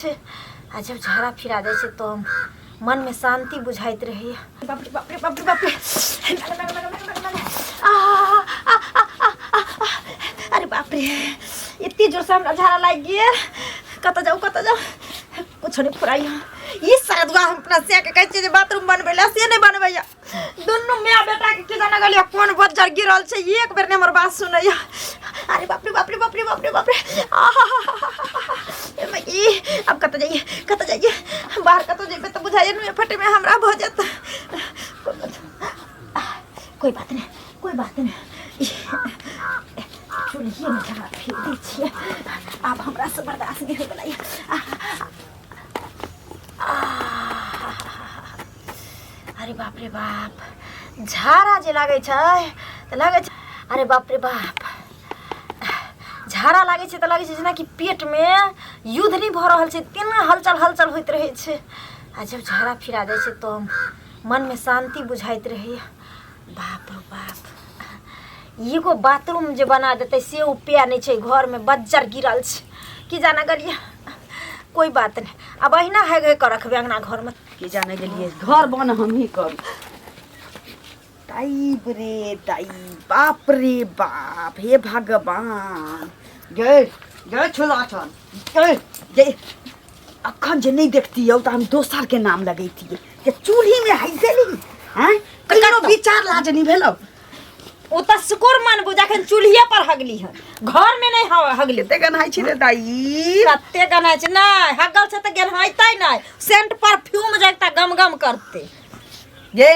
आ जब झाड़ा फिरा जाइ छै तऽ मनमे शान्ति बुझाइत रहैए। बाप रे बाप रे बाप रे बाप रे, आ आ आ आ आ, अरे बाप रे, एते जोरसँ हमरा झाड़ा लागि गेल। कतऽ जाउ, कतऽ जाउ, कुछो नहि फुराइया। ई सरदुआ हम अपना से के कहै छियै जे बाथरूम बनबै लए, से नहि बनबैया। दुनू माय बेटाके की जाने गेलियै कोन बज्जर गिरल छै, एक बेर नहि हमर बात सुनैया। अरे बाप रे बाप रे बाप रे बाप रे बाप रे, ई आब कतऽ जाइए, कतऽ जाइए बाहर? कतऽ जेबै तऽ बुझाइए नुए फटेमे हमरा भऽ जायत। कोई बात नहि, कोई बात नहि, चूल्हिएमे झाड़ा फेर दै छियै। आब हमरासँ बर्दाश्त नहि होइवला यऽ। अरे बाप रे बाप, झाड़ा जे लागै छै तऽ लागै छै, अरे बाप रे बाप, झाड़ा लागै छै तऽ लागै छै जेनाकि पेटमे युद्ध नहि भऽ रहल छै, तेना हलचल हलचल होइत रहै छै। आ जब झाड़ा फिरा जाइ छै तऽ मनमे शान्ति बुझाइत रहैए। बाप रो बाप, एगो बाथरूम जे बना देतै से उपाय नहि छै। घरमे बज्जर गिरल छै, की जाने गेलियै। कोई बात नहि, आब अहिना है कऽ रखबै अङ्गना घरमे। की जाने गेलियै, घर बन हमही करू। दाई रे दाई, बाप रे बाप, हे भगवान। गे गे छोला छन गे गे, अखन जे नहि देखतियौ तऽ हम दोसर के नाम लगैतियै जे चूल्ही में हइसे नहीं हैं। कहियो विचार लाज नहीं भेलौ? ओ तऽ शुक्र मानबू जखन चूल्हिए पर हगली हन, घरमे नहि हगली। कते गन्हाइ छी रे दाई? कते गन्हाइ छै? नहि हगल छै तऽ गन्हाइतै नहि? सेंट परफ्यूम जगता गम गम करते। गे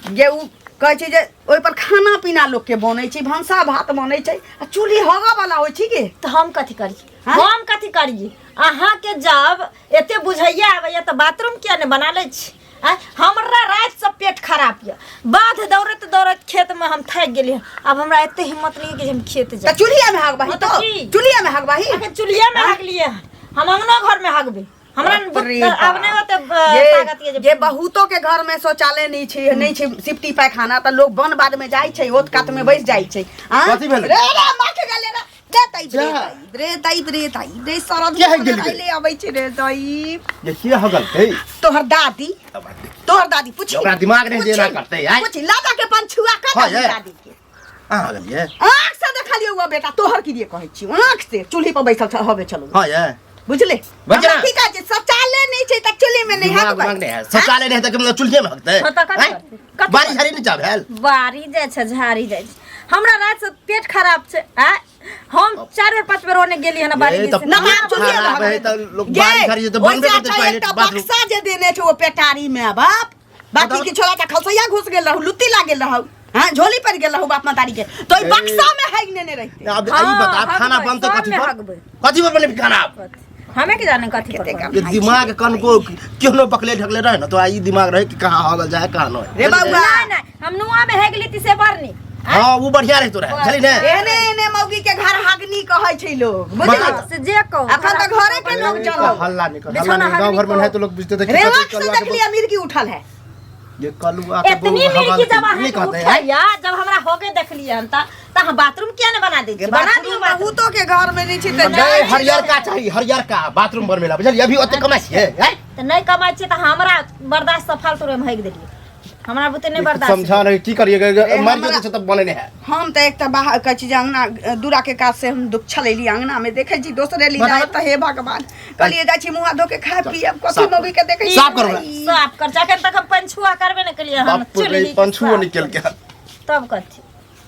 गे, उ कहै छै जे ओहि पर खाना पीना लोक के बनै छै, भनसा भात बनै छै, आ चूल्ही हगऽ वाला होइ छै के? तऽ हम कथी करी? हाँ? हम कथी करिए? अहाँके जब एते बुझैया आबैया तऽ बाथरूम किया नहि बना लै छी? आँय, हमरा रातिसँ पेट खराब यऽ, बाध दौड़ैत दौड़ैत खेतमे हम थाकि गेलियै। आब हमरा एते हिम्मत नहि यऽ कि हम खेत तऽ जाउ। चूल्हिया में हगबाही? हाँ, तऽ तो की? चूल्हिया में हगबाही? अखन चूल्हिएमे हगलियै हन, हम अङ्गनो घरमे हगबै। हमरा बाप रे आब नहि बाप। ओते ये ताकत यऽ जे जे बहुतो के घर में शौचालय नहीं छै, नहीं छै सिफ्टी पैखाना, तऽ लोग वन बाद में जाइ छै, ओत कात में बैस जाइ छै। आँ? कथी भेलै? रे रे माँ के गेलै रे रे ताई रे जा। ताई रे ताई रे ताई रे सरद के है गेली रे? ले अबै छै रे ताई। जे के हगल हे? तोहर दादी, तोहर दादी पूछी। ओकरा दिमाग नहि जे एना करतै, आँय? पूछी लादा के पंछुआ का। हाँ, दादी ये। दादी के अहाँ हगलियै? आँख से देखलियौ हुआ बेटा, तोहर की लिए कहै छी, आँख से चूल्ही पर बैसल हवे चलू। हाँ ये बुझले? बच्चा। हमरा की कहै छै, शौचालय नहि छै तऽ चूल्ही में नहि दिमाग हगबै। उमाग नहि है, शौचालय नहि है तऽ मतलब चूल्हे में हगतै? हाँ, तऽ कथी आँय? करतै? कथी बारी करतै? झाड़ी नहि जा भेल? बारी जाइ छै, झाड़ी जाइ छै। हमरा रात से पेट खराब छै। आ हम चारि बेर पाँच बेर ओने गेली हन बारी ये दिस। तऽ ना बाप चूल्ही में खराब हगबै। है तऽ लोक गे, बारी झाड़ी तऽ ओहिसे बनबे करतै अच्छा टॉयलेट एकटा बाथरूम। बक्सा जे देने छै ओ पेटारी में बाप, बाकी बताउ। के छोड़ा तऽ खलसैया घुस गेल रहू, लुत्ती लाग गेल रहू, हाँ झोली पड़ गेल रहू बाप मतारी के, तो ई ए। बक्सा में हैग नेने रहते। अब हाँ, ई बता, खाना हगबै, बनतै कथी सबमे पर? हगबै। कथी पर बनेबी खाना आब? हमे के जाने कथी पर कते बनतै। ये दिमाग कनको केहनो बकले ढकले रहे ना, तो आई दिमाग रहे कि कहाँ हगल जाए कहाँ नहीं। रे बउआ। नहीं नहीं, हम नुआ में हेगली ती से बरनी। हाँ, वो बढ़िया रहे तोरा, चली ने। एहने एहने मौगी के घर हागनी कहै छै लोग, बुझली? बता। से जे कहू। अखन तऽ घरे के लोग चलो। हल्ला नहीं कर, हल्ला बिछौना नहीं। गांव घर में हगनी है तो लोग बुझते थे कि रे कथी आँख से कलुआ के देखली अमीर की उठल है। ये कलुआ के एतनी बहू मिर्गी हगल जब अहाँ नहीं कहते हैं। उठैया, जब हमरा होके देखलियै हन त अहाँ बाथरूम किया ने बना दै छी? बना दियौ बाथरूम बाथरूम। बहुतो के घर में नहीं छै तऽ नहीं, जाइ छै। हरियर का चाहिए, हरियर का बाथरूम बनबे ला, बुझलियै? अभी ओते कमाइ छियै, हैं? तऽ नहि कमाइ छियै तऽ हमरा बर्दाश्त से फालतू में हगि देलियै, हमरा बुते नहि बर्दाश्त। समझा नहीं की करिए, ए, मर हमरा- जेतै से तब बने नहीं है। हम तऽ एकटा बाहर कहै छी जे अङ्गना दूरा के काज से हम दुख छलेली, अङ्गना में देखै छी दोसरे ली बताउ। जाय तऽ हे भगवान, कहलियै जाइ छी मुँह धो के खाय पियब, कथी साफ मौगी के देखै छी। साफ करू ना। साफ कर, जखन तक हम पंछुआ करबे नहि केलियै हन बाप रे, चुल्ही के पंछुओ साफ। निकल के। तब कथी?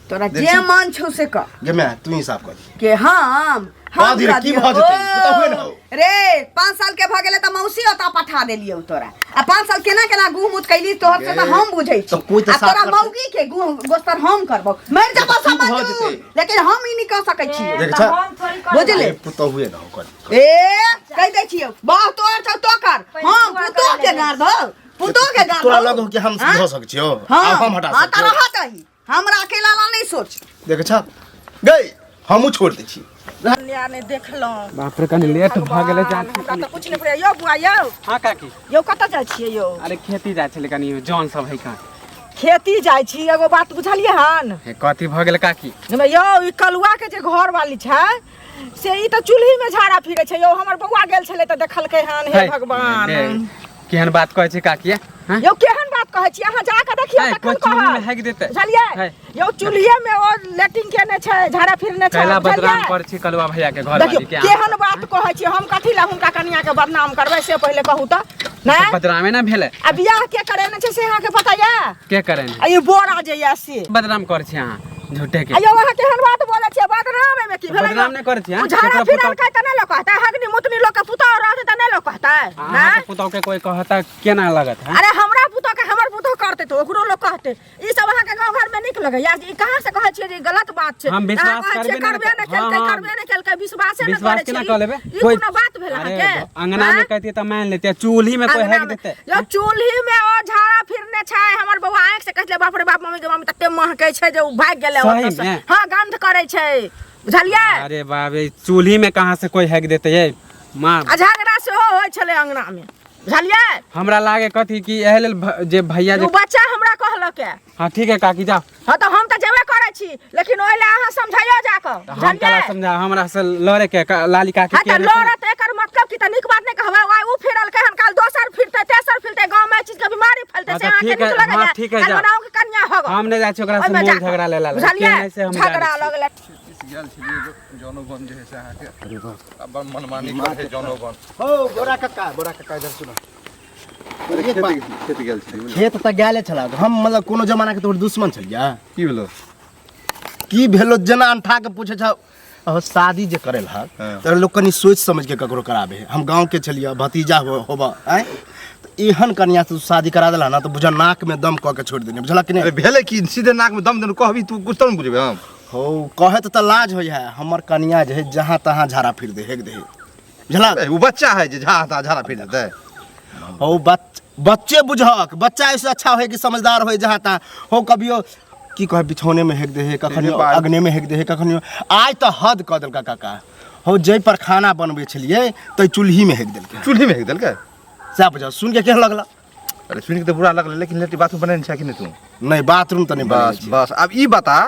तोरा देखी। जे मन छौ से कर। गे मैं तू ही साफ कर दी। के हम हम धीरे, कऽ की दियौ? भऽ जेतै? बताबू ने हौ। रे 5 साल के भऽ गेलै तऽ मौसी ओतऽ पठा देलियौ तोरा, आ 5 साल केना केना गुह मुत कैली तोहर से तऽ गे, हम बुझै छी। तऽ कोइ तऽ आ साफ तोरा करतै। मौगी के गुह गोस्तर हम करबौ, मरि जेबौ की भऽ समझू, जेतै? लेकिन हम ई नहि कऽ सकै छियै। देख तऽ छा। हम थोड़ी करबै। बुझले? ए, पुतहुए न हो कर। ए कहि दै छियौ, बाह तोहर छौ तो कर, हम पैसुआ पुतोह करै के लए। गाड़ धौ, पुतोह के गाड़ तोरा धौ। लगौ कि हम हाँ? धो सकै छियौ? हाँ, आब हम हटा हाँ, सकै तऽ छियौ? रहऽ दही, हमरा अकेला ला नहि सोच। देख छा गई, हमहूँ छोड़ दै छी। कन्या नहि देखलहुँ। बाप रे, कनी लेट भऽ गेलै जा। हमरा तऽ कुछ नहि बुझाइया यौ बुआ यौ। हाँ काकी। यौ कतऽ जाइ छियै यौ? अरे खेती जाइ छलै, कनी जन सब है कहाँ। खेती जाइ छी एगो बात बुझलियै हन हे, कथी भऽ गेल काकी यौ ई कलुआ के जे घर वाली छै से ई तऽ चूल्ही में झाड़ा फिरे छै यौ हमर बौआ गेल छलै तऽ देखलकै हन हे भगवान हे, केहन बात कहै छै काकी हैं? यौ केहन बात कहै छी अहाँ जा कऽ देखियौ है, तखन कोइ चूल्ही में कहब हैक देतै बुझलियै है। यौ चूल्हिए में ओ लेटिंग केने छै झाड़ा फिरने छै कैला बदनाम बुझलियै कर छी कलुआ भैया के घर देखियौ वाली के केहन बात कहै छी हम कथी लए हुनका कनिया के बदनाम करबै से पहिले कहू तऽ नहि बदनामे ना भेलै आ बियाह के करेने छै से अहाँके पता यऽ के करेने आ ई बोरा जे यऽ से बदनाम कर छी अहाँ झूठे के आ यौ अहाँ केहन बात बोलै छियै बदनाम एहिमे की भेलै बदनाम नहि करै छियै, ओ झाड़ा केकरो फिरल पुतहु- कहै तऽ नहि लोक कहतै हगनी मुतनी लोक के पुतहु रहतै तऽ नहि लोक कहतै अहाँके नहि पुतहु के कोई कहता केना लगत हैं अरे हमरा पुतहु के हमर पुतहु करतै तऽ ओकरो लोक कहतै ई सब अहाँके गाँव घर में नीक लगैया ई कहाँ से कहै छियै जे ई गलत बात छै हम विश्वास अहाँ कहै छियै करबे करबे नहि नहि केलकै हाँ, हाँ। करबे नहि केलकै विश्वासे नहि विश्वास करै केना छियै कऽ लेबै ई कोनो बात भेल अरे अहाँके अंगना में आँय? कहती तऽ मान लेते चूल्ही में कोई अंगना हैक में- देते यौ चूल्ही में ओ झाड़ा फिरने छै हमर बौआ आँखि से कहै छलै बाप रे बाप मम्मी के मम्मी तते महकै छै जे ओ भागि गेलै सही ओतऽ से। में? हँ गंध करै छै बुझलियै अरे बाप रे चूल्ही में कहाँ से कोई हैक देते ये माँ आ झगड़ा सेहो होइ छलै अंगना में बुझलियै हमरा लागे कथी कि एहि लेल जे भैया जे ओ बच्चा हमरा कहलक है हाँ ठीक है काकी जाओ हाँ तऽ हम तऽ जेबे करै छी लेकिन ओहि लए अहाँ समझाइयो जाकऽ तऽ हम केला बुझलियै समझा हमरा से लड़े के लाली काकी हाँ के तऽ लड़त एकर मतलब की तऽ नीक बात नहि कहबै आइ उ फिरलकै हन काल दोसर फिरतै तेसर फिरतै गाँव में एहि चीज के बीमारी फैलतै हाँ से तऽ अहाँके ठीक नीक है, लगैया हाँ ठीक है, काल्हि जा। बनाउ के कनिया होगा हम नहि जाइ छी ओकरा से ओहिमे मोल जाकऽ। झगड़ा लेला बुझलियै से हम जानै झगड़ा छी। लगलै गेल छलियै जनो बन जे है से अहाँके अब मनमानी करे जनो बन हो बोरा कक्का बोरा कक्का इधर सुनो एक बात खेत गेल छलियै खेत तऽ गेले छला हम मतलब कोनो जमाना के तोहर दुश्मन छलियै की भेलो की भेलो जेना अंठा के पूछे छ अहो शादी जे करेल हक हाँ। तऽ लोग कनि सोचि समझ के ककरो कराबे है हम गांव के छलियै भतीजा हो होबा आँय तऽ एहन कनिया से तू शादी करा देला ना तऽ बुझा नाक में दम कऽ के छोड़ि देने बुझलक कि अरे नहि भेलै की सीधे नाक में दम देने कहबी तू कुछ तब ने बुझबै हम हो कहत तऽ लाज होइ है हमर कनिया जे है जहाँ तहाँ झाड़ा फिर दे हेक दे बुझलक ए, ओ बच्चा है जे झा ता झाड़ा फिर देतै हो बच्चे बुझक बच्चा ऐसे अच्छा होय कि समझदार होय जहाँ तहाँ हो कभियो की कहे बिछौने में हेक दे है कखनियो बात। अग्ने में हेक दे है कखनियो आइ तऽ हद कऽ देलका काका हो जै पर खाना बनबै छलियै तै चूल्ही में हेक देलकै चूल्ही में हेक देलकै सएह बुझ सुन के केहन लगला अरे सुनि के तऽ बुरा लगलै लेकिन लेट्रिन बाथरूम बनेने छै कि नहि तू नहि बाथरूम तऽ नहि बस बनेने छियै। बस अब ई बता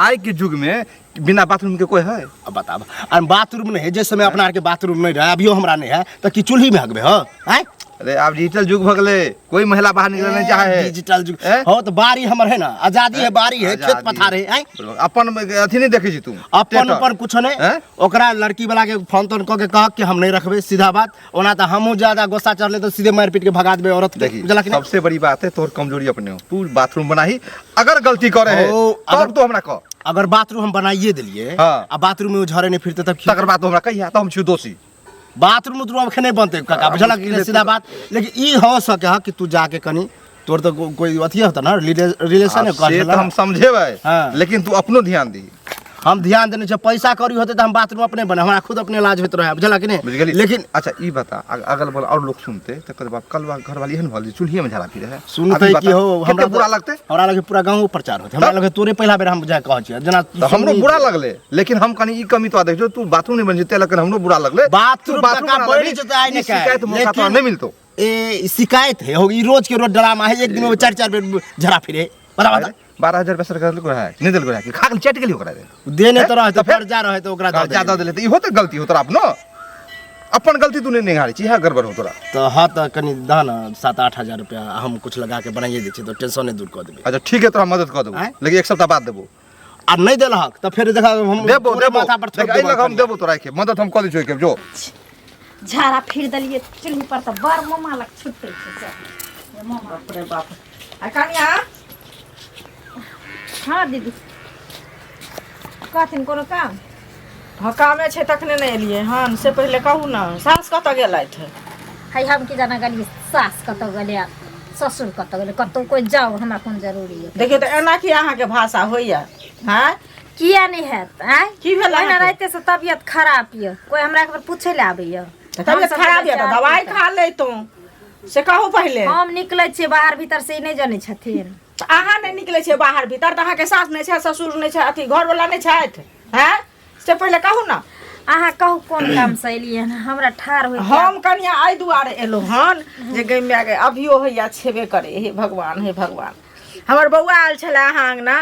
आइ के युग में बिना बाथरूम के कोई है अब बताब आ बाथरूम नहि है जे समय अपना आरके बाथरूम नहि रहै अभियो हमरा नहि है तऽ की चूल्ही में हगबै हो आँय अरे आब डिजिटल युग भऽ गेलै कोई महिला बाहर निकले नहीं चाहे है डिजिटल युग ए? हो तऽ बाड़ी हमर है ना आजादी है बाड़ी है खेत आजादी पथार है आँय अपन अथी नहीं देखै छी तू अपन टेटर। अपन कुछो नहीं हैं? ओकरा लड़की वाला के फोन तोन कऽ के कहक कि हम नहीं रखबै सीधा बात ओना तऽ हमहूँ ज्यादा गुस्सा चढ़ले तऽ सीधे मारि पीट के भगा देबै औरत के देखी बुझलक कि नहि? सबसे बड़ी बात है तोहर कमजोरी अपने हो तू बाथरूम बनाही अगर गलती करे है ओ, तब अगर- तो हमरा कह अगर बाथरूम हम बनाइए देलिए हाँ। आ बाथरूम में ओ झरे नहीं फिरते तब की तकर बाद तो हमरा कहिया तो हम छी दोषी बाथरूम उथरूम अब नहीं बनते काका आ, बुझलक कि मुश्किल नहि है सीधा तू- बात लेकिन ई हो सके है कि तू जाके कनी तोर तो कोई अथी होता ना रिलेशन आब से तो हम समझेबै हाँ। लेकिन तू अपनो ध्यान दी हम ध्यान देने छियै पैसा कौड़ी होते तऽ हम बाथरूम अपने बने हमरा खुद अपने लाज होइत रहे बुझलक कि बुझ नहि गेली लेकिन अच्छा ई बता अगल बगल और लोग सुनते तऽ कहते बाप कल घर वाली एहन भऽ गेल चूल्हिए में झाड़ा फिरे है सुनते की हो हमरा बुरा लगते हमरा लगे पूरा गाँव प्रचार होते हमरा तब? लगे तोरे पहिला बेर हम जा कहै छियै जेना तऽ हमरो बुरा लगले लेकिन हम कनी ई कमी तो देखियो तू बाथरूम नहीं बन जेते लेकिन हमरो बुरा लगले बाथरूम तू बाथरूम काका बना बनि लेबही, जेतै आइ ई ने काल्हि, शिकायत मौका तोरा लेकिन- नहीं मिलतो ए ई शिकायत है हो ई रोज के रोज ड्रामा है एक दिन में चार चार बेर झरा फिरे बता बता 12,000 रुपया सरकार देलको रहे नहीं देलको रहे खा के चट गेली ओकरा रे देने तो रहे तऽ तो फेर? कर्जा रहे तो ओकरा दऽ ज्यादा देलियै। देले तऽ इहो तऽ गलती हो तोरा अपनो अपन गलती तू नहीं निहारै छी इएह गड़बड़ हो तोरा तऽ हाँ तऽ कनि दह ने 7-8 हजार रुपया हम कुछ लगा के बनाइए दै छियै तऽ टेंशन नहि दूर कऽ देबै अच्छा ठीक है तोरा मदद कऽ देबो आँय? लेकिन एक सप्ताह बाद देबो आ नहि देलहक तऽ फेर देखा हम देबो तोरे देबो माथा पर थोपि देख एहि देबो लग हम कनिया। देबो तोरा के मदद हम कऽ दै छियौ के जो झाड़ा फिर देलियै चूल्ही पर तऽ बड़ मामा लग छुटै छै सब ये मामा बाप रे बाप आ कनिया हाँ दीदी कहथिन कोनो काम हँ कामे छै तखने ने एलियै हन से पहिले कहू ने सास कतऽ गेलथि है हम की जाना गेलियै सास कतऽ गेलै आ ससुर कतऽ गेलै कतौ कोइ जाउ हमरा कोन जरूरी यऽ देखियौ तऽ एना की अहाँके भाषा होइया हँ किया नहि हैत आँय की भेल ओहिना अहाँके? रातिसँ तबियत खराब यऽ कोइ हमरा एक बेर पूछै लए आबैया तऽ तबियत खराब यऽ तऽ दवाइ खा लैतहुँ से कहू पहिले हम निकलै छियै बाहर भीतर से ई नहि जनै छथिन तऽ अहाँ नहि निकलै छियै बाहर भीतर तऽ अहाँके सास नहि छै ससुर नहि छै अथी घरवला नहि छथि हँ से पहिले कहू ने अहाँ कहू कोन कामसँ एलियै हन हमरा ठाढ़ होइ हम कनिया एहि दुआरे एलहुँ हन जे गै माय गै अभियो होइया छेबे करे हे भगवान हे भगवान हमर बौआ आयल छलै अहाँ अङ्गना,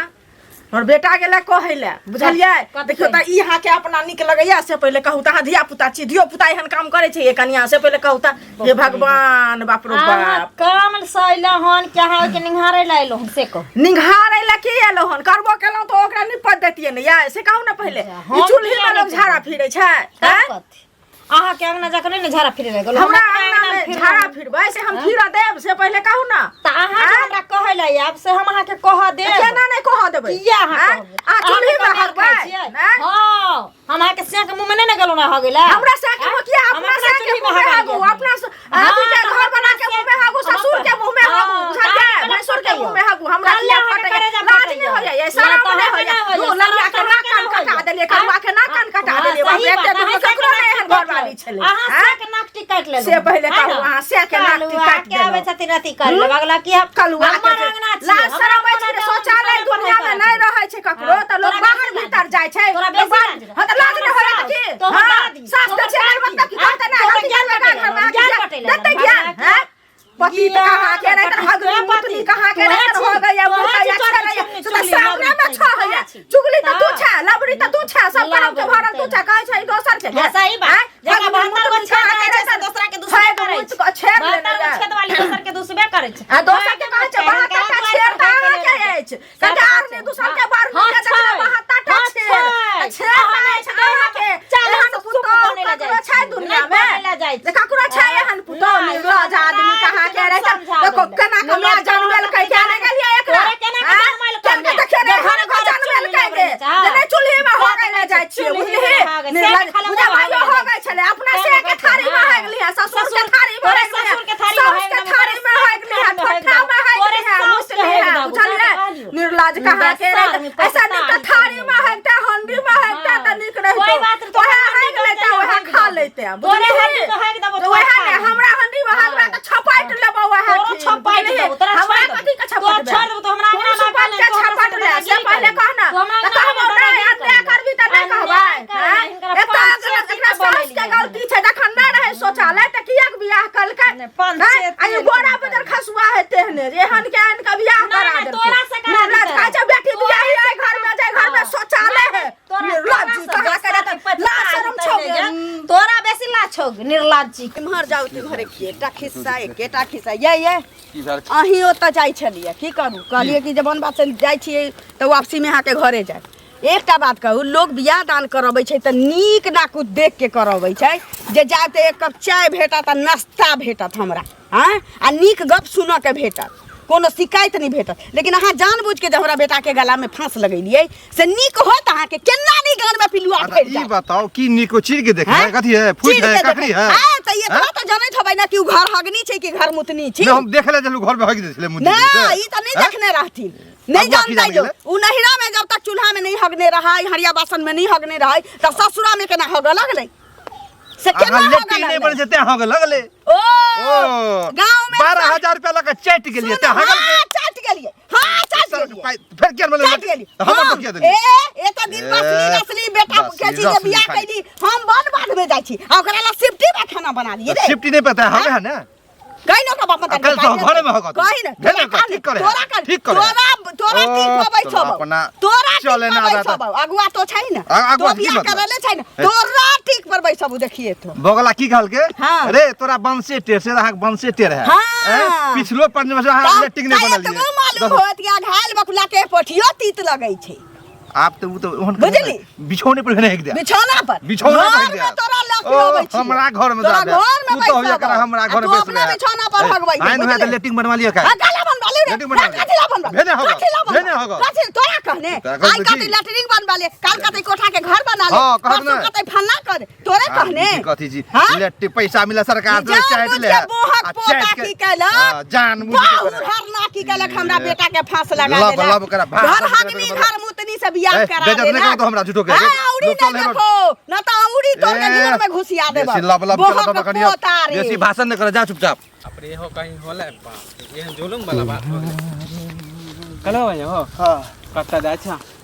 हमर बेटा गेलै कहै लए, बुझलियै? कथी? देखियौ तऽ ई अहाँके अपना नीक लगैया से पहिले कहू तऽ। अहाँ धिया पुता छी, धियो पुता एहन काम करै छै ये कनिया, से पहिले कहू तऽ। हे भगवान, बाप रो अहाँ बाप। काम से अयलहुँ हन कि अहाँ ओहिके निहारै लए अयलहुँ हन से कहू। निघारै लए की एलहुँ हन? करबो केलहुँ तऽ ओकरा निपट दैतियै ने यै, से कहू ने पहिले। हम ई चूल्ही किया मे लोक नहि झाड़ा फिरै छै? आँय? कथी अहाँके अंगना जाकऽ नहि ने झाड़ा फिरे लए गेलहुँ? हमरा अपना अंगना मे फिरलहुँ। झाड़ा फिरबै से हम फिरऽ देब से पहिले कहू ने। तऽ अहाँ जे आँय? हमरा कहै लए आयब से हम अहाँके कहऽ देब? केना नहि कहऽ देबै? किया अहाँ आँय? कहबै? अहाँ चूल्ही मे अहाँ तऽ हगबै खाइ छियै? नहि? हँ, हम अहाँके सिया के मुँह मे नहि ने गेलहुँ ने हगै लए। हमरा से के मुँह किया? हम अपना से के चूल्ही मुँह में हगलियै। हागू, अपना से हाँ, अथी के तऽ घर बना के मुँह में हागू, हम ससुर के मुँह में हागू, हाँ, बुझलियै? तऽ भैंसुर के मुँह में हागू। हमरा काल्हि किया अहाँके फटैया? करेजा लाज नहि फटैया। होइया? ना शरम तऽ नहि अहाँके होइया? नहि होइया, दू ललिया के शरम नाक तऽ कान अहाँके कटा नहि देलियै, होइया। करुआ के नाक कान कटा हाँ, देलियै। बाप सही रे, एते बात, दूर अहाँ ककरो से नहि एहन नाक घरवाली छलै। अहाँ आँय? से के नाक टिकाटि लेलहुँ से पहिले है कहू, ने? अहाँ से के नाक कलुआ टिकाटि के आबै देलहुँ। छथिन अथी करै लए, बगला की हम कलुआ के हमर जे अंगना छियै, लाज हमरा शरम अछि अपना ने? तऽ शौचालय हम दुनिया में पढ़ाइ नहीं करब। रहै छै ककरो हाँ, तऽ लोक तोरा बाहर बेसी भीतर लाज जाइ छै। तोरा लोक बेसी बाहर लाज रहै। हाँ तऽ लाज नहि होइया तऽ की? तोहर हाँ, दादी, सास तोहर तऽ छै काकी, मतलब की हाँ, कहतै नहि, तोहर गलती ज्ञान करबै बटेलै घर में हन, ज्ञान बटेलै देतै हन, ज्ञान भगला हैं? पति तऽ कहाँ के रहै तऽ हगली मुतली कहाँ के रहै तऽ हो गया मुतैया छेड़ैया से तऽ सामने मे छ होइया। चुगली तऽ तू छे, लबड़ी तऽ तू छे, सब करम के भरल तू छे, कहै छै ई दोसर के। हाँ, सही बात। आँय? जकरा हगली बहत्तर गो मुतली छेद कहाँ के रहै छै, रहै से दोसरा के दुसबे छेद करै मुत छै। कऽ छेद बहत्तर लेने गो जाय। छेद वाली दोसर के दुसबे करै छै। आ दोसर के कहै छै 72 टा छेद तऽ अहाँके अछि, कते आर नहि दोसर के बार हाँ, के देखबै छै। 72 टा हाँ, छेद छै। तऽ छेद अहाँ तऽ अछि अहाँके। चालीस एहन सूप पुतोहु बनै लए ककरो जाइ छै छी। दुनिया नहि मे? बनै लए जाइ छी। जे ककरो छै एहन पुतोहु? नहि, निर्लज आदमी कहाँ के रहै छै? देखो केना के माय जनमेलकै, किया नहि गेलियै एकरा? तोरे केना के आँय? जनमेलकै? केना के देखियौ ने, जे घर घरे घर घरे जनमेलकै चुल्ही गे। लगबै छै। जे नहि चूल्ही मे हो गेलै जाइ छियै, चूल्ही बुझलिही? मे हो गेलै। निर्लज से खाली बुझा मुँह भाइयो हो हो गेलै। गेल छलै, अपना से से के हो थारी मे गेलै। हो गेली है, ससुर के ससुर- थारी मे तोरे हो गेली ससुर के थारी है, मे साउस हो के गेलै, थारी मे हो गेली है, तोरे ठोठा मे हो गेली है, साउस के मुसली हो है, गेलै, बुझलियै? बुझलियै? निर्लज कहाँ के बेसार में रहै? ऐसा नीक तऽ पछताही थारी मे होइते, हंडी मे होइते हाँ। तऽ नीक रहितौ। कोई बात नहीं, तोहर ओएह हंडी हगि लेते, में ओएह हगि खा देबो। लेते, तोरे बुझलिही? हंडी में हगि देबो, तऽ तोहर ओएह खा ने लेबो। हमरा हंडी में हगबे तऽ छपाटि लेबो ओएह तोरो ठीक, छपाटि बुझलिही? देबो, तोरा हमरा छोड़ि देबो। कथी के तोरा छपटबै? छोड़ि देबो, तो हमरा कोन अंगना में सुपाट आबि के तोहरा छपट संगे ले, से दादागिरी पहिले करी। कह ने। तू हमरा तऽ अंगना कहबो में नहि, दादागिरी अन्याय करी। करबी तऽ नहि अन्याय कहबै, करी, आँय? हिनकरा एतऽ पंचेती एकरा के सास के बोलेलियै। गलती छै, जखन नहि रहै शौचालय तऽ किएक बियाह कलकै? नहि, पंचेती आँय? आ ई गोरा बजर खसुआ है तेहने जे एहन के आनि के बियाह नहि, करा नहि, देलकै। तोरा से करा निर्लज देतै। कहै छै बेटी तोरा बियाही से एहि घर में जाय घर में हाँ। शौचालय है। तोरा निर्लज जी कहाँ के रहतै? लाज शरम छौ गे। तोरा बेसी लाज छौ निर्लज जी। एम्हर जाउ तिम्हर एकेटा खिस्सा, एकेटा खिस्सा। ये ये की भेल? अहीं ओतऽ जाइ छलियै, की करू, कहलियै कि जे वन बात से जाइ छियै तऽ वापसीमे अहाँके घरे जाय। एकटा बात कहू, लोक बियाह दान करबै छै तऽ नीक नाकुत देख के करबै छै जे जायब तऽ एक कप चाय भेटत आ नाश्ता भेटत हमरा, आँय, आ नीक गप सुनऽके भेटत, कोनो शिकायत नहि भेटत। लेकिन अहाँ जानबूझके जे हमरा बेटाके गलामे फाँस लगेलियै से नीक होत अहाँके? केना नहि गानमे पिलुआ अच्छा, फड़ि ई जायत? बताओ की नीको चीर के देखे हैं? कथी है? फूट चीर है के ककड़ी देखै। है? हाँ, तऽ एतबा तऽ जनैत होबै ने कि उ घर हगनी छै कि घर मुतनी छै। नहीं, हम देखे ले चलू घर में हगि दे छले मुदी। ना, ई तऽ नहीं देखने रहथिन, नहीं अगुआ की जानते जाने जो गेलै? उ नहिरा में जब तक चूल्हा में नहीं हगने रहा, हरिया बासन में नहीं हगने रहा, तब ससुरा में केना हगऽ लगलै से केना अहाँ हगऽ लेटी नहीं लगलै? बन जेते हग लगले। ओ ओ गाँव में 12,000 रुपया लगा चैट गेलिए ते सुन, हगल हाँ, चाट गेलिए, हाँ, चाट गेलिए। फिर क्या बोले? चाट गेलिए। हम हम, तो किया देलिए? ए ए तऽ दिन बसली ए, नसली बेटा बसली, के छी जे रसली बियाह खाली। कैली, हम बन बाध में जाइ छी आ ओकरा ला सिफ्टी में खाना बना लिए रे। शिफ्टी नहीं पता है हमें है ना। कहि न ओकरा बाप आ कल तो घरे में होगा तू। कहि न भेल ना, तोरा ठीक करे, तोरा कर ठीक करे। तोरा तोरा ओ, ठीक होबै तोरा छौ अपना तोरा ठीक चले ना होबै आता। छौ। अगुआ तो छै ने, अगुआ तो की बियाह मतलब? करले छै ने, ए। तोरा ठीक पर बैसबू देखिए तो। बगला की कहल के? हाँ। रे तोरा बंसे टेर से अहाँ बंसे टेर है। हाँ। ए, पिछलो पंच वर्ष अहाँ लेटिंग नहीं बनल एतबो मालूम होत कि घायल बकुला के पोठियो तीत लगै छै। आप तो वो तो ओहन बुझली? बिछौने पर भेने एक दे बिछौना पर, बिछौना पर घर एक दे। में तोरा लऽ के ओ, अबै छी। हमरा घर में तोरा जा दे। घर में तू तो बैसब। एकरा हमरा आ घर तू में अपना बिछौना पर हगबै आइन हुआ बुझली? लेटिंग बनवा लिया का? आ गाला बनवा ले रे। लेटरिन बनवा ले। कथी ला बनवा? भेने होगा। कथी ला बनवा? भेने होगा। कथी तोरा कहने? तोरा कहने आइ की? कथी लेटरिन बनवा ले, काल कथी कोठा के घर बना ले, हाँ, कहत परसों ने। कथी फल्ला कर, तोरे कहने? जी, कथी जी? हाँ? लेटी पैसा मिला सरकार से जान चाट बुझ ले। के बोहक आ पोता चाट के- की केलक? हाँ, जान बुझ के बाहुर करे। हरना की केलक, हमरा बेटा के फांस लगा लब- देलक। लब करा, भाषण घर करे हगनी बड़ा। घर मुतनी से बियाह ए, करा बेइज्जत नहीं देलक। करो तो हमरा झूठो के। हाँ, औरी लोग नहीं चल हे देखो, न तो औरी तोड़ के ए, घर में घुसिया देबो। बेसी लब लब बोहक चला तो कनिया। पोता रे। बेसी भाषण नहीं करे, जा चुपचाप। अपने हो कहीं होले बाप रे, एहन जुलुम वाला बात हो गेलै। कलो भैया हो। हाँ। कतऽ जाइ छह?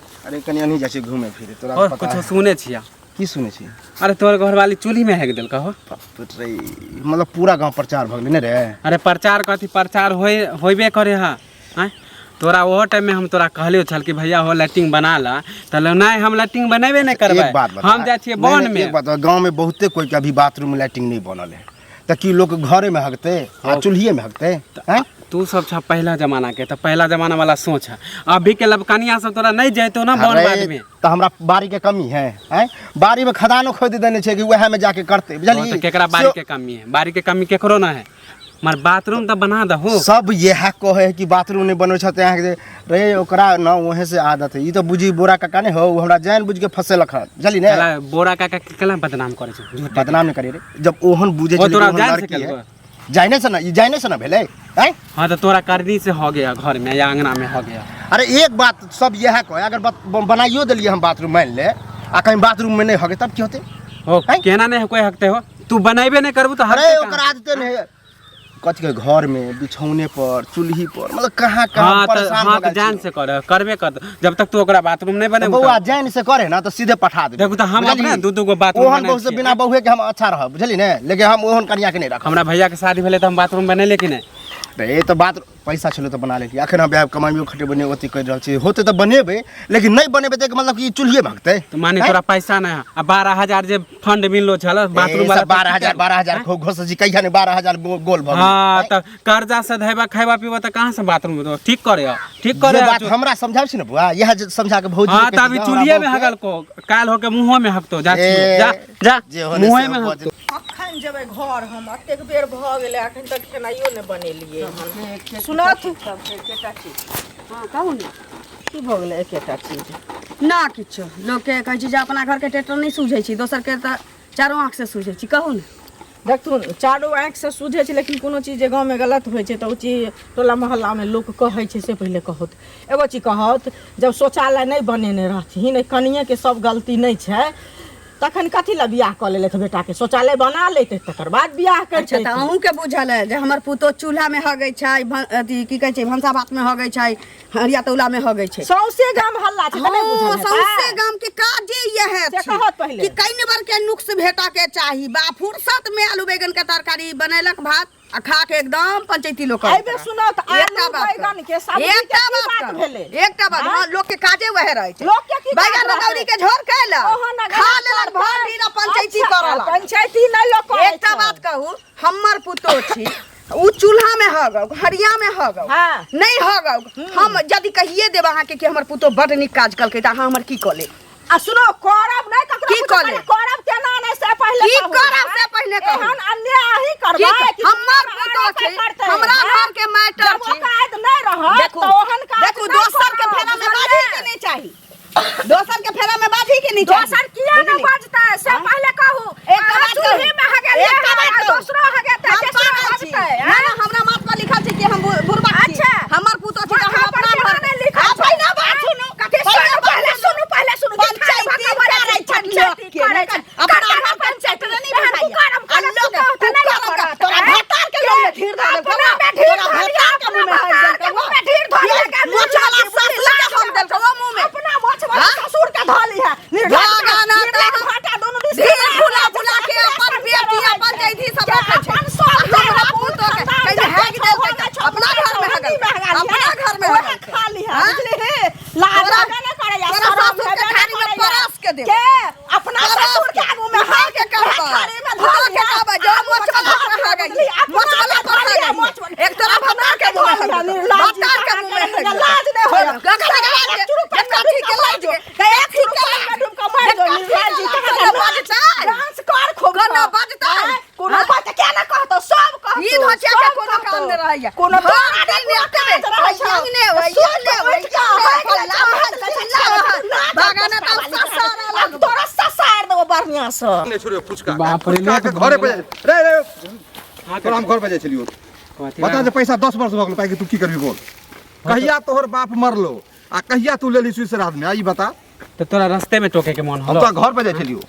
अरे कनि अनही जाइ छी घूमे फिरे, तोरा और पता कुछो है। सुने छिया? की सुनै छी? अरे तोहर घरवाली चूल्ही में हेक देलकौ हो। बाप रे, मतलब पूरा गांव प्रचार भऽ गेलै ने रे। अरे प्रचार कथी, प्रचार होए होबे करे हा। आँय, तोरा ओहो टाइम में हम तोरा कहलियो छल कि भैया हो लैट्रिन बना ला, त नहि हम लैट्रिन बनेबे नहि करबै। एक बात बता, हम जाइ छियै नहीं, वन नहीं, में। एक बात बता, गाँव में बहुते कोई के अभी बाथरूम में लैट्रिन नहीं बनल है, त की लोग घरे में हगते आ चूल्हिए में हगते हैं? तू सब छ पहला जमाना के, त पहला जमाना वाला सोच है। अभी के लबकनिया सब तोरा नहीं जैतो ना वन अरे, बाद में। त हमरा बाड़ी के कमी है, हैं? बाड़ी में खदानो खोद देने छै कि वएह में जाके करते, बुझलियै? तो केकरा बाड़ी के कमी है? बाड़ी के कमी केकरो ना है, मगर बाथरूम तो बना दहो। सब इएह कहै है कि बाथरूम नहीं बनबै छथि अहाँके रे, ओकरा न वहें से आदत है। ई तऽ बुझी बोरा काका नहि हो, हमरा जान बुझ के फसेलक हन, बुझली ने? केला बोरा काका के केला बदनाम करै छै? झूठ। बदनाम नहीं करी रे, जब ओहन बुझे ओ छलै कि तोरा ओहन जान से लड़की है। केलको? जाने से ना, ई जाने से ना भेलै, हैं? हाँ, तो तोरा करनी से हो गया, घर में या अंगना में हो गया। अरे एक बात सब इएह कहे, अगर बनाइयो देलियै हम बाथरूम मान ले, आ कहीं बाथरूम में नहीं हगे तब की होते? हो हैं? केना नहीं कोई हकते हो, तू बनेबे नहीं करबू तो अरे हकते ओकर कहाँ? आदते नहीं है। कथी के घर में बिछौने पर चूल्ही पर, मतलब कहाँ कहाँ हाँ तो परेशान हाँ हो तो गेल जान छी। से कर करबे कर, जब तक तू ओकरा बाथरूम नहीं बने तो बौआ जान से करे ना तो सीधे पठा देबै। देखू तो हम बुझलिही? अपने दू दू गो बाथरूम ओहन बना बहू से छियै। बिना बहुए के हम अच्छा रहब, बुझली ने? लेकिन हम ओहन कनिया के नहीं रखब। हमरा भैया के शादी भेलै तऽ हम बाथरूम बनेले कि नहि? रे तऽ बात पैसा छलै तऽ बना लेलियै, अखन हम बियाह कमाइयो खटेबै नहि ओते करि रहल छी, होतै तऽ बनेबै, लेकिन नहि बनेबै तऽ एकर मतलब कि चूल्हिए भगतै। तऽ माने हैं? तोरा पैसा नहि है, आ 12,000 जे फंड मिललो छल बाथरूम ए, वाला सब 12,000 12,000 घोष जी कहिया ने 12,000 गोल भऽ गेलै। हाँ, तऽ कर्जा से धैबा खैबा पीबा तऽ कहाँ से बाथरूम देबो? ठीक करे हो, ठीक करे जे हो। बात हमरा समझाबै छी ने बुआ, इएह जे समझा के भौजी हाँ, के तऽ अभी कहि दियौ, चूल्हिए हमरा में बहू के। हगल को काल होके मुँहो में हकतो, जा ए, छियो, जा जा जे होने मुँहे से में हो हकतो। अखन जेबै घर हम, एतेक बेर भऽ गेलै अखन तक खेनाइयो नहि बनेलियै हन। सुनत हाँ कहू ने। की भऽ गेलै एकेटा चीज? ना किछो, लोकके कहै छै जे अपना घरके ट्रैक्टर नहि सूझै छै, दोसरके तऽ चारो आँखिसँ सूझै छै। कहू ने। देखथुन, चारो आँखिसँ सूझै छै, लेकिन कोनो चीज जे गाँवमे गलत होइ छै तऽ ओ चीज टोला मोहल्लामे लोक कहै छै। से पहिले कहत एगो चीज कहत, जब शौचालय नहि बनेने रहथिन, एहि कनिएके सब गलती नहि छै, तखन कथी लए बियाह कऽ लेलथि? बेटाके शौचालय बना लेतै तकर बाद बियाह अच्छा करतै। तऽ अहूँके बुझल है जे हमर पुतोह चूल्हामे हगै छै, अथी की कहै छै, भनसा भातमे हगै छै, हरिया तौलामे हगै छै। सौंसे गाम हल्ला छै तऽ नहि बुझल हाँ, हेतै? सौंसे गाम के काजे इएह से छै कहत पहिले। कि कई बार के नुक्स भेटा के चाही बा, फुर्सत में आलू बैगन के तरकारी बनेलक, भात आ खा के एकदम पंचायती लोग एहि बेर सुनऽ तऽ एकटा आलू बात बैगन के सब्जी के एकटा की बात बात कहू, भेलै? एकटा बात, आँय? हाँ, लोक के काजे वएह रहै छै। लोक के की काज बैगन रहतै? रतौरी के झोर खैलक, ओहो न खा गलत लेलक करतै। भर दिन आ पंचायती अच्छा, करऽ लागल। पंचायती नहि लोक करै एकटा छै। बात कहू, हमर पुतोह छी, उ चूल्हा में हगौ, हरिया में हगौ, हाँ। नहीं हगौ, हम यदि कहिए देब अहाँके कि हमर पुतोह बड नीक काज कलकै तऽ अहाँ हमर की कऽ लेब? आ सुनो, करब नहि ककरो की कुछो, कऽ लेब? पहिले करब केना नहि से पहिले की कहू। करब से पहिले कहू। एहन अन्याय अहीं की करबै कि हमर दुनियामे पुतोह आरो छै, कोइ करतै, हमरा हैं? घर के मैटर जब छै। औकात नहि रहत देखू, तऽ ओहन काज देखू, नहि दोसर के करब, फेरा में बुझलियै? बाजही के नहीं चाही, दोसर के फेरा में बाजही के नहीं चाही। दोसर किया नहि बुझली? बजतै से पहिले कहू। एकटा अहाँ बात कहू। चूल्ही में हगेलियै एकटा हन, बात आ कहू। दोसरो हगेतै, हम तेसरो पागल छी। हगतै, ना, हैं? ना, हमरा माथ पर लिखल छै कि हम बुढ़बा छी। अच्छा। हमर पुतोह छी तऽ हम माथा पर अपना केना घर नहि लिखल आ, छै? पहिने बात सुनू। कथी पहिने सुनू? बात पहिले सुनू, पहिले सुनू। पंचायती करै छै पंचायती लोकके, करै नहि छै। अपना करतै घर ना पंचायती नहि एहन बुझाइया। कुकर्म आ करत लोक पुतोह तऽ नहि ने कुकर्म करत, तोरा हैं? भतार के मुँह में ढीर धऽ देलकौ अपना में ढीर तोरा धऽ भतार के अपना मुँह में हरि भतार के देलकौ मुँह में ढीर धऽ लिअ, के मोछ वाला बुझली, ससुर के हम देलकौ ओ मुँह में। अपना मोछ वाला हाँ? ससुर के धऽ लिहऽ। निर्लज्ज भगाना निर्लज्ज तऽ भाटा दुनू दिस ढीर के फुला राखै फुला छै, के अपन अपने बेटी संग अपन रहै छै। जैधी सब के रखै छै। अपन सब आ हमरा अपन पुतोह के खानदान कहीं जते हैग छौ, देलकै ओहने छौ, अपना घर में ओहने हगल, में हगल, अपना घर में ओहे हगल। खा लिहऽ, हाँ? बुझलिही? लाज तोरा- हेबे नहि करैया, तोरा शरम सासुर के हेबे नहि थारी में करैया। परस के देबै। के अपना परस ससुर के के। आगू में उठा के कहबै। थारी में धऽ उठा के लिहऽ। कहबै, जो आगू में मोछ वाला धऽ पर लिहऽ, हगै। बुझलिही? अपना मोछ वाला के पर धऽ लिहऽ, हगै। मोछ वाला। एक तोरा अपना भतार के के मुँह में धऽ लिहऽ, हगै। निर्लज्ज भतार के कहाँ मुँह में के हगै। लाज नहि होइया। गगरा गगरा के, एक चुरुक एक कथी के लाज के, एक कथी के चुरुक लाज में डूब कऽ मरि जो, कथी के निर्लज्ज लाज कहाँ के के बजतै? डांस कर खूब कोनो कऽ। बजतै? आँय? कोनो बात के ना कहतो, सब कहतो, ई धोचिया के सब कोनो कहतो। काम नहि रहैया। कोनो भरि तोरा दिन नहि कोनो एतबे, काज रहै छौ। अंगने होइ, सुति अंगने कऽ होइ, उठि कऽ अंगने भागि होइ, जाइ फल्ला छौ, हल, चिल्ला हल, नाच भगाना तऽ दस्ता ससारा वाली। आब तोरा ससार देबो बढ़ियां सँ। नहि छोड़ियौ फुचका। बाप रे, फुचका के लेट घरे भऽ पर जाइ रे रे। हाँ, तोरा हम घर पर जाइ छलियौ। कथी बता जे पैसा 10 वर्ष भऽ गेल पाइ के, तू की करबी बोल? कहिया तोहर बाप मरलो आ कहिया तू लेली सुइ श्राद्ध में, आ ई बता। तऽ तोरा रस्ते में टोके के मन हम होलो? तोरा घर पर जाइ छलियौ।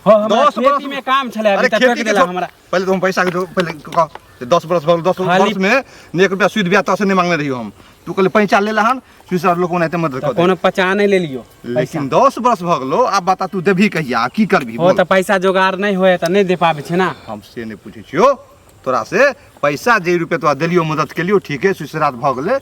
हो, हमरा 10 बरस खेती में काम छलै अभी अरे तऽ टोकि खेती के देला छोड़। हमरा। पहिले तो हम पैसा के पहिले कह जे 10 बरस भऽ गेल, 10 खाली- वर्ष में ने 1 रुपया सुद ब्याज तोरा से नहि मांगने रहियो हम। तू कहले पैसा ले लहन, सुइ श्राद्ध लोक ओनाहिते मदद तऽ कऽ दे। कोनो पचा नहि लेलियो। लेकिन 10 बरस भऽ गेलो, आब बता तू देबही कहिया, की करबही हो बोल? तऽ पैसा जोगाड़ नहि होय तऽ नहि दे पाबै छै ना। हम से नहि पूछै छियौ तोरा से। पैसा जे रुपया तोरा देलियो, मदद केलियो, ठीक है, सुइ श्राद्ध भऽ गेलै।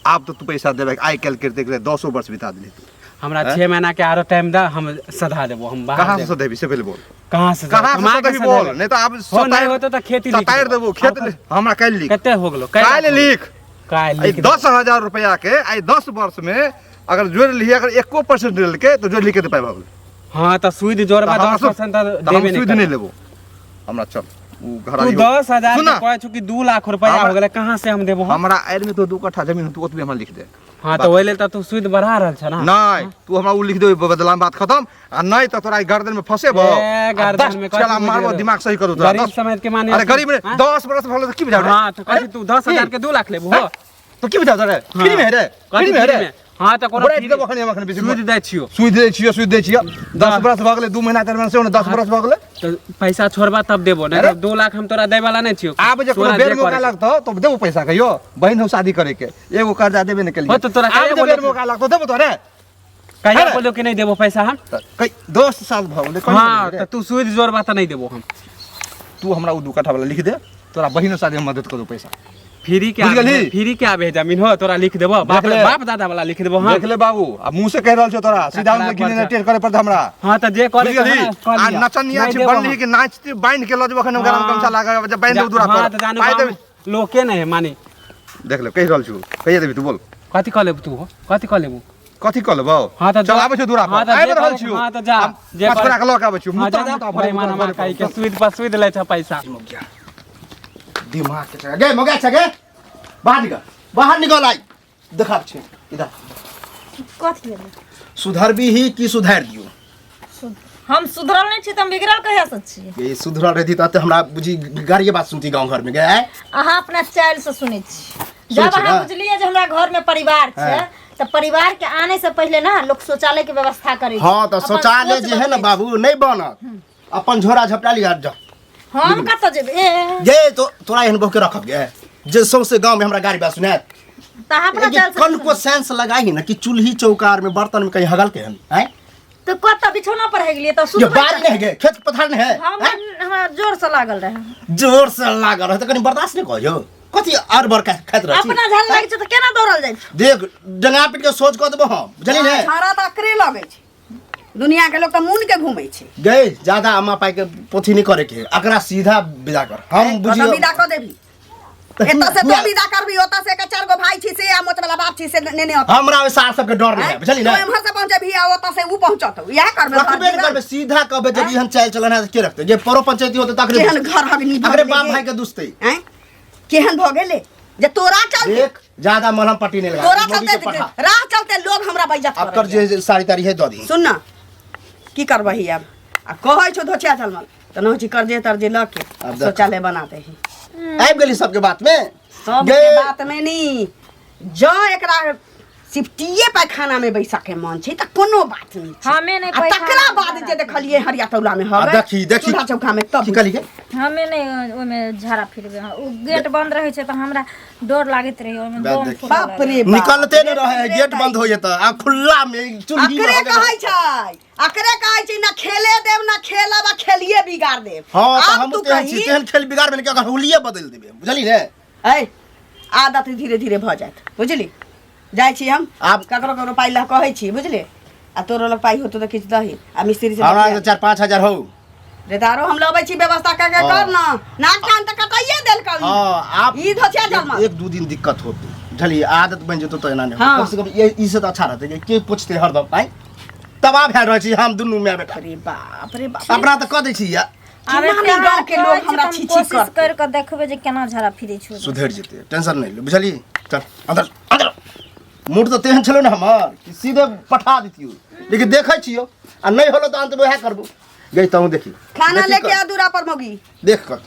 आब तऽ तू पैसा देबै आइ काल्हि करिते करिते 10 वर्ष बिता देली तू। हमरा 6 महीना के आरो टाइम दा, हम सधा देबो। हम बाहर कहाँ से जेबो। सधेबी से पहिले बोल। कहाँ से कहाँ से कमा के सधेबी बोल, सधेबै। नहीं तो आब हो नहीं होतो तऽ खेती लिख सतारि देबो। देबो खेत आब हमरा काल्हि लिख। कते हो गेलो? काल्हि लिख। काल्हि आई लिख देबो। 10,000 रुपया के आई 10 वर्ष में अगर जोड़ि लिही, अगर 1% लेलकै तऽ जोड़ि लिखे तऽ पाइ भऽ गेलै। हाँ तऽ सूद जोड़बा तऽ हमरा 10% तऽ तऽ हम देबे नहीं सूद करबै। नहीं लेबो। हमरा चल उ तू घरारी हो। 10,000 सुन ना। के कहै छौ कि 2 लाख रुपया हमरा- हो गेलै, कहाँ से हम देबो? हम हमरा आड़ि में तो 2 कट्ठा जमीन तू ओतबे हमरा लिख दे। हाँ तऽ ओहि लेल तऽ तू सूद बढ़ा रहल छ ना। नहीं तू हमरा उ लिख दे, ओहि बदला में बात खत्म। आ नहीं तऽ तोरा ई गर्दन में फंसेबो। ए, आ गर्दन 10 में कथी छेला बुझि मारबो, गेलो? दिमाग सही करू तोरा। गरीब 10 समझ के माने अरे गरीब रे, हाँ? 10 बरस भऽ गेलै तऽ की बुझाउ रे? हाँ, तऽ कथी तू 10,000 के 2 लाख लेबो हो? तो की बुझाउ रे? हाँ। फ्री में है रे, कथी फ्री में है रे। फ्री में? हाँ, तऽ कोनो बड़ा फ्री- देबो अखन, हम अखन बेसी सूद दै छियौ। सूद दै छियौ, सूद दै छियौ। 10 बरस भऽ गेलै, 2 महीना 4 महीना से 10 बरस भऽ गेलै। तऽ पैसा छोड़बा तब देबो, नहीं अरे? तऽ 2 लाख हम तोरा दै वाला नहि छियौ। आब जे कोनो तोरा बेर जे मौका करे। लगतौ तऽ देबो पैसा कहियो। बहिन हो शादी करे के, एगो कर्जा देबे नहि केलियै। हो तऽ तोरा आब कहिया जे बेर बोललियौ? मौका लगतौ देबो तोरे। कहिया अरे? बोलियौ कि नहि देबो पैसा हम? तऽ कई 10 साल भऽ गेलै, कहियो हाँ, नहि तऽ रे। तू सूद जोड़बा तऽ नहि देबो हम। तू हमरा उ 2 कट्ठा वाला लिख दे, तोरा बहिनो शादी में मदद करू पैसा। फ्री के बुझि आबे गेलही? फ्री के आबे जमीन हो, तोरा लिख देबो। बाप देख ले। बाप दादा वाला लिख देबो हम। देख ले बाबू, आ मुंह से कहि रहल छौ तोरा, सीधा खराब उनके गिने बच्चा। टेढ़ करे पड़त हमरा। हाँ, तऽ जे करे बुझि गेलही? हमरा कऽ आ लिअ। नचनिया नहि छै देबो बनली हम। कि नाचती बान्हि के लऽ जेबो अखन हम गरम हाँ। गमछा लागल जब बान्हि देबो दूरा हाँ, पर। तऽ जानू पाइ गाँव देबी। में लोके नहि है माने। देख ले कहि रहल छौ, कहिया देबी तू बोल। कथी कऽ लेबू तू हो? कथी कऽ लेबू? कथी कऽ लेबौ? हाँ, तऽ चल आबै छौ दूरा पर। हाँ, तऽ आबि जे रहल करे- छियौ। हाँ, तऽ जा। हम जे पाँच करे- गोरा के लऽ के आबै छियौ। हाँ, जा, मुता जा। मुता भरे बेईमान मुता हमार भरे कहि के सूद पर सूद लै छ पैसा। दिमाग के चका गे मोगा छगे, बाहर निकल, बाहर निकल आई देखा छे इधर। कथी भेलै? सुधरबी ही की सुधार दियो? हम सुधरल नहि छी तऽ हम बिगड़ल कहिया से छी? ये सुधरल रहती तऽ हमरा बुझी गाड़िए बात सुनती गांव घर में गए। अहाँ अपना चालि से सुनै छी। सुनै जब छी अहाँ ना? बुझलियै जे हमरा घर में परिवार छै हाँ। तऽ परिवार के आने से पहिले ना लोग शौचालय के व्यवस्था करै छै। हाँ, तऽ अपन शौचालय सोच जे है ना बदलै छै। बाबू नहीं बनत, अपन झोरा झपटा लिया जा। हम कतऽ जेबै? ए, गे तो तोरा एहन बहु के रखब गे जे सौंसे गांव में हमरा गाड़ी बात सुनायत। तऽ अहाँ अपना चालि से कनको सेंस लगाही ना कि चूल्ही चौकार में बर्तन में कहीं हगल के हन हैं? तऽ कतऽ बिछौना पर हेगलियै तऽ ये सुतबै बारी नहीं गे, खेत पथार नहीं है, हम हैं? हमरा जोर से लागल रहे। जोर से लागल रहे तऽ कनी बर्दाश्त नहीं करियो। कथी आर बर खाइत रहै छी? अपना झाल लागै छै तऽ केना दौड़ल जाइ छै? देख डंगा पीट के सोच कऽ देबो हम, बुझलिही ने? झाड़ा तऽ अकरे लगै छै, दुनिया के लोग तऽ मुन के घूमै छै। गे ज्यादा अम्मा पाई के पोथी नहीं करे के, एकरा सीधा विदा कर। हम कतऽ बुझियो विदा कऽ देबही? एतऽ से तू विदा करबी, ओतऽ से के 4 गो भाई छी से आ मोच वाला बाप छी से नेने अतौ। हमरा ओहि सार सबके डर नहीं है, बुझलिही ने? तू एम्हर से पहुँचेबही आ ओतऽ से उ पहुँचतौ, इएह करबै रखबे घर नहीं करबै, सीधा कहबै जे एहन चालि चलन है तऽ के रखतै? जे परो पंचायती होतै तकरे केहन दुसतै। घर हगनी भऽ अकरे गेलै बाप गे। भाई के दुसतै। आँय? केहन भऽ गेलै जे तोरा चलते देख ज्यादा मलहम पट्टी नहीं लगा, तोरा मोदी चलते के पठा। राह चलते लोग हमरा बेइज्जत अब कर करैया। जे साड़ी ताड़ी है दऽ दी। सुन ना, की करबही आब? आ कहै छौ धोछिया चलमल तऽ नौ छी कर्जे तर्जे लऽ के आब देख। शौचालय बना दही। आबि गेली सबके बात में? सबके गे। बात में नी, जँ एकरा सिफ्टिए पैखाना में बैसऽ के मन छै तऽ कोनो बात नहीं छै। हमे नहि आ पैखाना तकरा में बाद जे देखलियै हरिया टोला में आ हवे, देखी, देखी। चूल्हा चौका में तब की कहली गे? हमे नहि ओहिमे झाड़ा फिरबै, ओ गेट बंद रहै छै तऽ हमरा डर लागैत रहै ओहिमे बात बम देखी। फूटऽ बाप लागै। रे बाप। निकलते नहीं रहे, गेट बंद हो जेतै आ खुला में चूल्ही में अकरे हो गेलै। कहै छै, अकरे कहै छै ना खेले देब ना खेलब आ खेलिए बिगाड़ देब। हाँ, तऽ आब हमहूँ तू तेहन छी, कही तेहन खेल बिगाड़ देलकै, अगर होलिये बदलि देबै, बुझलिही ने? ऐ आदत धीरे धीरे भऽ जायत, बुझली? जाइ छी हम, आब- ककरो ककरो पाइ लऽ कहै छी, बुझली? आ तोरो लग पाइ होतो तऽ किछु दही आ मिस्त्री से हमरा बतिया। 4-5 हजार हौ। रे दारो हम लबै छी व्यवस्था कऽ के हाँ। कर ना, नाक कान तऽ कटाइए देलकौ ई। हाँ, आब ई धोछिया जलमल। 1-2 दिन दिक्कत होतै, बुझलियै? आदत बनि जेतौ तऽ एना नहि होतौ। हाँ। कम से कम ये ई से तऽ अच्छा रहतै, के पूछतै हरदम, आँय? तबाह भए रहल छी हम दुनू माय बेटा। अरे बाप रे बाप। अपना तऽ कऽ दै छी या। आब केना एते नहि गाँव के अहाँ लोग कहै छी हमरा तऽ हम छी छी कोशिश करतै। करि कऽ देखबै जे केना झाड़ा फिरै छै। सुधरि जेतै, टेंशन नहि ले, बुझलियै? चल अंदर, अंदर। मूड तऽ तेहन छलै ने हमर कि सीधे पठा दितियौ, लेकिन देखै छियौ आ नहि होलो तऽ अन्तमे वएह करबो। गई तहूँ देखी। खाना देखी लेके कर। आ दूरा पर मौगी। देख कर।